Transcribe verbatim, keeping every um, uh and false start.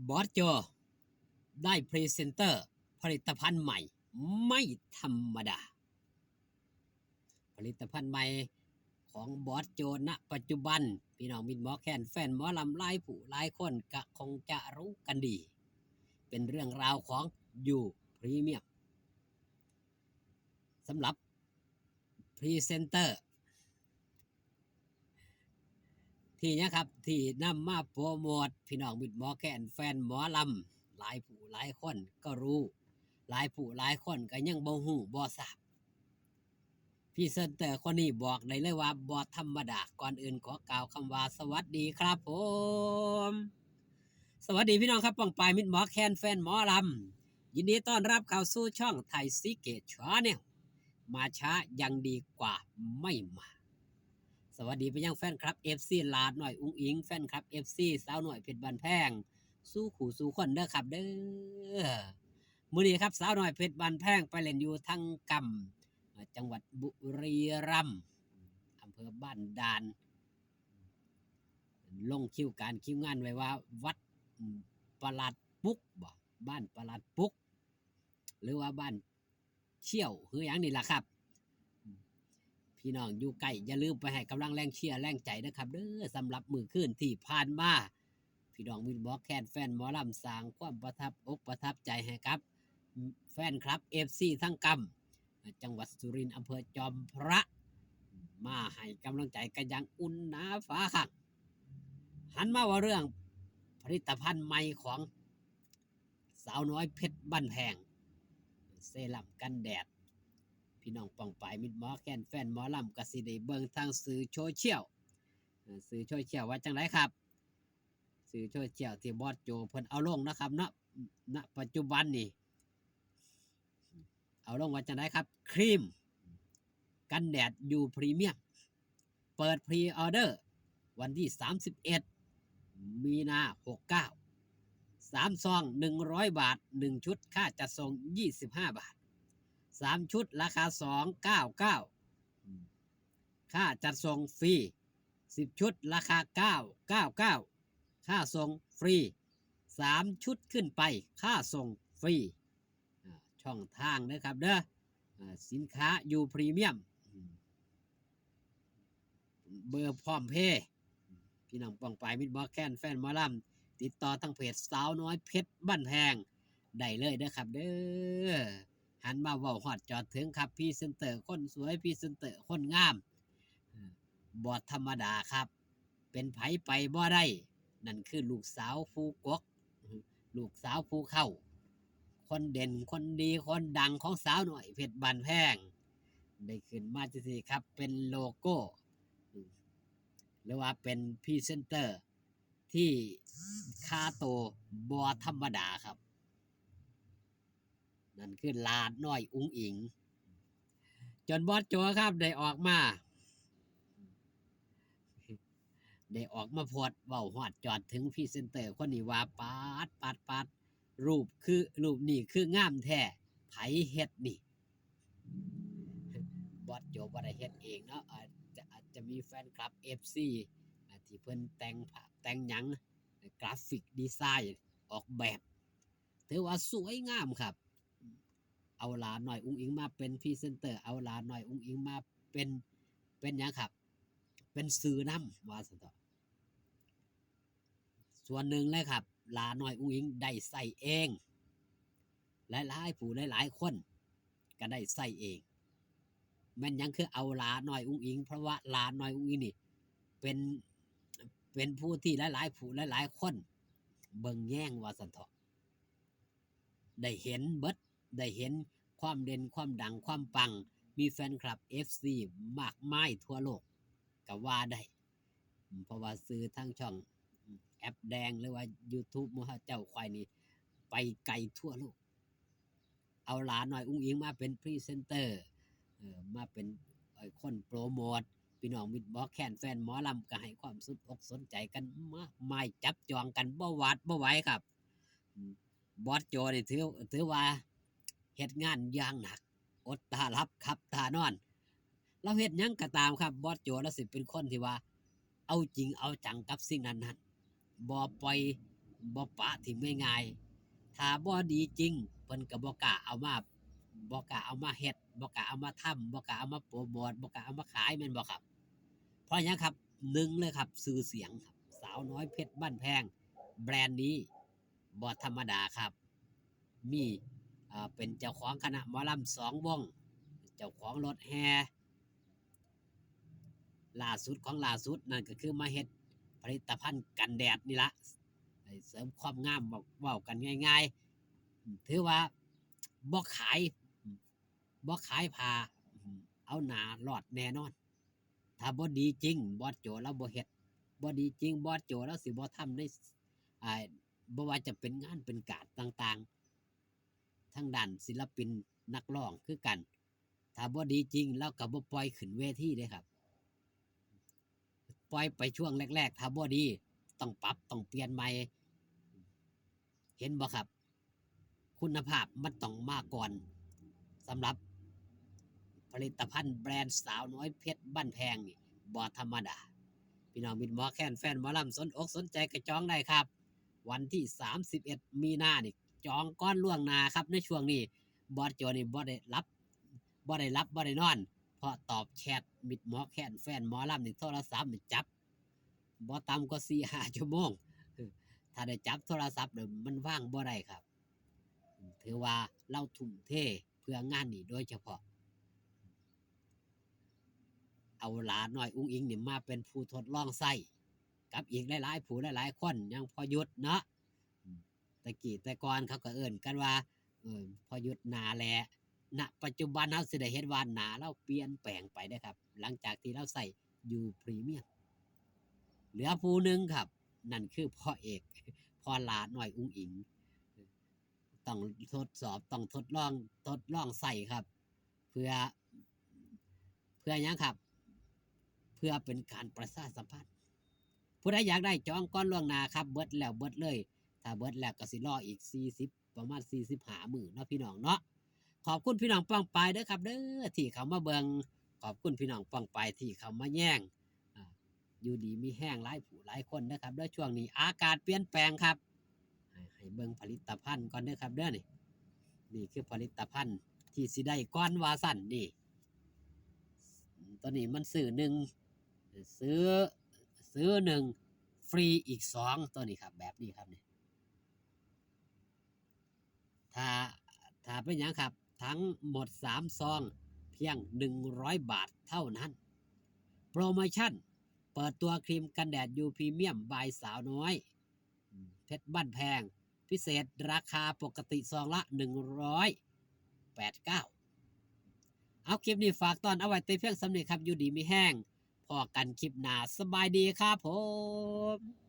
บอสโจได้พรีเซนเตอร์ผลิตภัณฑ์ใหม่ไม่ธรรมดา ผลิตภัณฑ์ใหม่ของบอสโจ ณ ปัจจุบัน พี่น้องมิตรหมอแคนแฟนหมอลำหลายผู้หลายคนก็คงจะรู้กันดี เป็นเรื่องราวของยูพรีเมียมสำหรับพรีเซนเตอร์ ที่เนี้ยครับที่นำมาโปรโมทพี่น้องมิตรหมอแคนแฟนหมอลำหลายผู้หลายคนก็รู้ หลายผู้หลายคนก็ยังบ่ฮู้บ่ทราบพรีเซนเตอร์คนนี้บอกได้เลยว่าบ่ธรรมดา ก่อนอื่นขอกล่าวคำว่าสวัสดีครับผม สวัสดีพี่น้องครับป้องปายมิตรหมอแคนแฟนหมอลำ ยินดีต้อนรับเข้าสู่ช่องไทยซีเกตชาแนล มาช้ายังดีกว่าไม่มา สวัสดีไปยังแฟนคลับ เอฟซี หลาน้อยอุ๋งอิ๋ง แฟนคลับ เอฟซี สาวน้อยเพชรบ้านแพง สู่คู่สู่คนเด้อครับเด้อ มื้อนี้ครับสาวน้อยเพชรบ้านแพงไปเล่นอยู่ทางกำ จังหวัดบุรีรัมย์ อำเภอบ้านด่าน ลงคิวการคิวงานไว้ว่าวัด อืม ประหลัดปุกบ่ บ้านประหลัดปุก หรือว่าบ้านเขี้ยว คือหยังนี่ล่ะครับ พี่น้องอยู่ใกล้อย่าลืมไปให้กำลังแรงเชียร์แรงใจนะครับเด้อ สำหรับมื้อคืนที่ผ่านมา พี่น้องมิตรหมอแคนแฟนหมอลำสร้างความประทับอกประทับใจให้กับแฟนคลับ เอฟซี ทั้งกำ จังหวัดสุรินทร์ อำเภอจอมพระ มาให้กำลังใจกันอย่างอุ่นหนาฝาข้าง หันมาว่าเรื่องผลิตภัณฑ์ใหม่ของสาวน้อยเพชรบ้านแพง เซรั่มกันแดด พี่น้องป้องปายมิตรหมอแคนแฟนหมอลำก็สิได้เบิ่งทางสื่อโซเชียล เอ่อ สื่อโซเชียลว่าจังไดครับ สื่อโซเชียลที่บอสโจเพิ่นเอาลงนะครับเนาะ ณ ปัจจุบันนี่ เอาลงว่าจังไดครับ ครีมกันแดดยูพรีเมียม เปิดพรีออเดอร์วันที่ สามสิบเอ็ด มีนา หกเก้า สามซอง หนึ่งร้อยบาท หนึ่งชุด ค่าจัดส่ง ยี่สิบห้าบาท สามชุดราคา สองเก้าเก้า ค่าจัดส่งฟรี สิบชุดราคา เก้าเก้าเก้า ค่าส่งฟรี สามชุดขึ้นไป ค่าส่งฟรี อ่า ช่องทางนะครับเด้อ อ่า สินค้ายูพรีเมียม อืม เบอร์พร้อมเพย์ พี่น้องป้องปายมิตรหมอแคนแฟนหมอลำ ติดต่อทางเพจสาวน้อยเพชรบ้านแพงได้เลยเด้อครับเด้อ หันมาเว้าฮอดจอดถึงครับ พรีเซนเตอร์คนสวย พรีเซนเตอร์คนงาม อ่า บ่ธรรมดาครับ เป็นไผไปบ่ได้ นั่นคือลูกสาวผู้กก ลูกสาวผู้เข้า คนเด่น คนดี คนดังของสาวน้อยเพชรบ้านแพง ได้ขึ้นมาจังซี่ครับ เป็นโลโก้ หรือว่าเป็นพรีเซนเตอร์ที่ค่าโตบ่ธรรมดาครับ นั่นคือหลาน้อยอุ๋งอิ๋ง จนบอสโจครับได้ออกมา ได้ออกมาโพสต์เว้าฮอดจอดถึงพรีเซนเตอร์คนนี้ว่า ปาด ปาด ปาด รูปคือ รูปนี้คืองามแท้ ไผเฮ็ดนี่ บอสโจบ่ได้เฮ็ดเองเนาะ อาจจะ อาจจะมีแฟนคลับ เอฟซี อ่า ที่เพิ่นแต่งภาพแต่งหยัง กราฟิกดีไซน์ออกแบบ ถือว่าสวยงามครับ เอาหลาน้อยอุ๋งอิ๋งมาเป็นพรีเซนเตอร์ เอาหลาน้อยอุ๋งอิ๋งมาเป็น เป็นหยังครับ เป็นสื่อนำ ว่าซั่นเถาะ ส่วนหนึ่งเลยครับ หลาน้อยอุ๋งอิ๋งได้ใช้เอง หลายๆผู้หลายๆคนก็ได้ใช้เอง แม่นหยังคือเอาหลาน้อยอุ๋งอิ๋ง เพราะว่าหลาน้อยอุ๋งอิ๋งนี่เป็น เป็นผู้ที่หลายๆผู้หลายๆคนเบิ่งแยง ว่าซั่นเถาะ ได้เห็นเบิด ได้เห็นความเด่นความดังความปัง มีแฟนคลับ เอฟซี มากมายทั่วโลกก็ว่าได้ อืม เพราะว่าสื่อทางช่อง อืม แอปแดง หรือว่า YouTube หมู่เฮาเจ้าข้อยนี่ไปไกลทั่วโลก เอาหลาน้อยอุ๋งอิ๋งมาเป็นพรีเซนเตอร์ เอ่อ มาเป็น เอ่อ คนโปรโมท พี่น้องมิตรหมอแคนแฟนหมอลำก็ให้ความสนอกสนใจกันมากมาย จับจองกันบ่หวาดบ่ไหวครับ อืม บอสโจนี่ถือ ถือว่าเฮ็ดงานอย่างหนัก อดตาหลับขับตานอน ลาวเฮ็ดหยังก็ตามครับ บอสโจลาวสิเป็นคนที่ว่าเอาจริงเอาจังกับสิ่งนั้นๆ บ่ปล่อย บ่ปะถิ่มง่ายๆ ถ้าบ่ดีจริง เพิ่นก็บ่กล้าเอามา บ่กล้าเอามาเฮ็ด บ่กล้าเอามาทำ บ่กล้าเอามาโปรโมท บ่กล้าเอามาขาย แม่นบ่ครับ เพราะหยังครับ หนึ่งเลยครับ ชื่อเสียงครับ สาวน้อยเพชรบ้านแพง แบรนด์นี้บ่ธรรมดาครับ มี เอ่อ เป็นเจ้าของคณะหมอลำสองวง เจ้าของรถแห่ ล่าสุดของล่าสุดนั่นก็คือมาเฮ็ดผลิตภัณฑ์กันแดดนี่ละ ให้เสริมความงาม เว้า เว้ากันง่ายๆ ถือว่าบ่ขาย บ่ขายผ้า เอาหน้ารอดแน่นอน ถ้าบ่ดีจริง บอสโจลาวบ่เฮ็ด บ่ดีจริง บอสโจลาวสิบ่ทำใน อ่า บ่ว่าจะเป็นงานเป็นการต่างๆ ทางด้านศิลปินนักร้องคือกัน ถ้าบ่ดีจริง ลาวก็บ่ปล่อยขึ้นเวทีเด้ครับ ปล่อยไปช่วงแรกๆ ถ้าบ่ดี ต้องปรับ ต้องเปลี่ยนใหม่ เห็นบ่ครับ คุณภาพมันต้องมาก่อน สำหรับผลิตภัณฑ์แบรนด์สาวน้อยเพชรบ้านแพงนี่บ่ธรรมดา พี่น้องมิตรหมอแคน แฟนหมอลำ สนอกสนใจก็จองได้ครับ วันที่สามสิบเอ็ดมีนานี่ จองก่อนล่วงหน้าครับ ในช่วงนี้ บอสโจนี่บ่ได้หลับ บ่ได้หลับบ่ได้นอน เพราะตอบแชทมิตรหมอแคน แฟนหมอลำนี่ โทรศัพท์นี่จับบ่ต่ำกว่าสี่ห้าชั่วโมง ถ้าได้จับโทรศัพท์แล้วมันว่างบ่ได้ครับ ถือว่าลาวทุ่มเทเพื่องานนี้โดยเฉพาะ เอาหลาน้อยอุ๋งอิ๋งนี่มาเป็นผู้ทดลองใช้ กับอีกหลายๆ ผู้หลายๆ คน อย่างพ่อยุทธเนาะ อืม แต่กี้แต่ก่อนเขาก็เอิ้นกันว่า เออ พ่อยุทธหน้าแหล่ ณ ปัจจุบันเฮาสิได้เห็นว่าหน้าลาวเปลี่ยนแปลงไปเด้อครับ หลังจากที่ลาวใช้อยู่พรีเมียม เหลือผู้หนึ่งครับ นั่นคือพ่อเอก พ่อหลาน้อยอุ๋งอิ๋ง ต้องทดสอบ ต้องทดลอง ทดลองใช้ครับ เพื่อ เพื่อหยังครับ เพื่อเป็นการประชาสัมพันธ์ ผู้ใดอยากได้จองก่อนล่วงหน้าครับ เบิดแล้วเบิดเลย ถ้าเบิดแล้วก็สิรออีกสี่สิบ ประมาณสี่สิบห้ามื้อเนาะพี่น้องเนาะ ขอบคุณพี่น้องป้องปายเด้อครับเด้อ ที่เข้ามาเบิ่ง ขอบคุณพี่น้องป้องปายที่เข้ามาแย่ง อ่า อยู่ดีมีแฮงหลายผู้หลายคนนะครับเด้อ ช่วงนี้อากาศเปลี่ยนแปลงครับ ให้ ให้เบิ่งผลิตภัณฑ์ก่อนเด้อครับเด้อนี่ นี่คือผลิตภัณฑ์ที่สิได้ก่อนว่าซั่นนี่ ตัวนี้มันซื้อหนึ่ง ซื้อ ซื้อหนึ่ง ฟรีอีกสอง ตัวนี้ครับ แบบนี้ครับนี่ ถ้า ถ้าเป็นหยังครับ ทั้งหมดสามซอง เพียงหนึ่งร้อยบาทเท่านั้น โปรโมชั่น เปิดตัวครีมกันแดด ยู พรีเมียม บายสาวน้อย อืม เพชรบ้านแพง พิเศษราคาปกติซองละหนึ่งร้อยแปดเก้า เอา คลิปนี้ฝากตอนเอาไว้แต่เพียงส่ำนี้ครับ อยู่ดีมีแฮง พ้อกันคลิปหน้า สบายดีครับผม